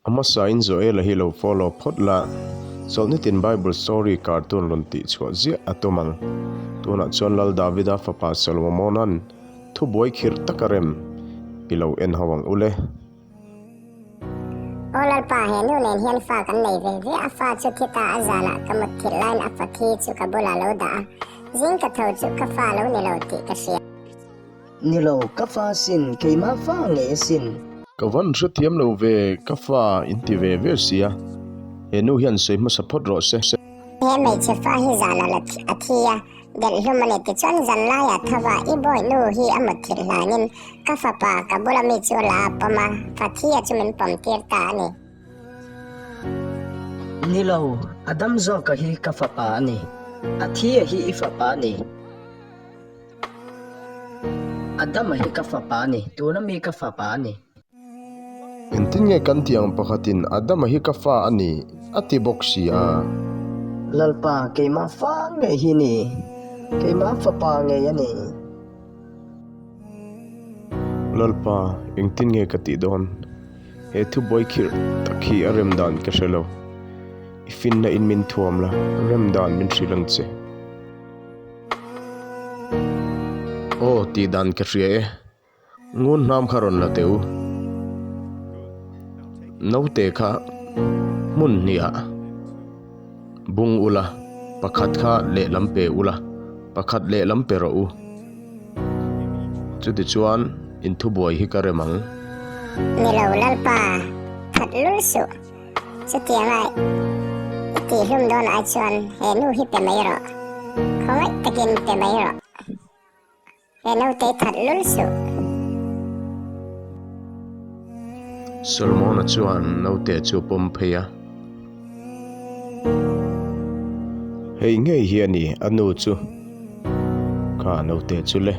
A hmasain Joela hi lo follow phawt la, chawlhni tin Bible story cartoon rawn tih chhuah ziah a tum ang. Tunah chuan Lal Davida fapa Solomona'n thubuai khirh tak a rem i lo en ho ang u le. Aw Lalpa, he nu nen hian fa kan nei ve ve a, fa chu thi ta a zanah ka mut thilh laiin a fa thi chu ka bulah lo dah a, zing ka tho chu ka fa lo ni lo tih ka hria. Ni lo, ka fa sin, keimah fa ngei a sin. Ka van hrethiam lo ve, ka fa in ti ve ve sia, he nu hian sawi hmasa phawt rawh se. He hmeichhe fa hi zanah la a thi a, Delh hlum a ni tichuan zan laiah tho va i bawi nu hi a mut thilh hlangin ka fapa ka bula mi chu la a pawm a, Fathia chu min pawm tir ta a ni. Ni lo, a dam zawka hi ka fapa a ni. A thia hi i fapa a ni. A dama hi ka fapa a ni, tuna mi ka fapa a ni. Engtin nge kan tih ang pakhatin Adama hi ka fa a ni a ti bawk si a. Lalpa, keimah fa ngei hi ni, keimah fapa ngei a ni. Lalpa, engtin nge ka tih dawn? He thubuai khirh tak hi a rem dan ka hre lo. I finna in min thuam la, rem dan min hrilh ang che. Aw, tih dan ka hria e. Ngun hnam kha rawn la teh u. Naute kha hmun hniah bung ula, pakhat kha lehlam pe ula, pakhat lehlam pe rawh u. Chutichuan inthubuai hi ka rem ang. Ni lo Lalpa, that lul suh. Chutianga i tihhlum dawn ai chuan he nu hi pe mai rawh. Khawngaih takin pe mai rawh. He naute that lul suh. Solomona chuan naute chu a pawm phei a. Hei ngei hi a ni, a nu chu. Kha naute chu le.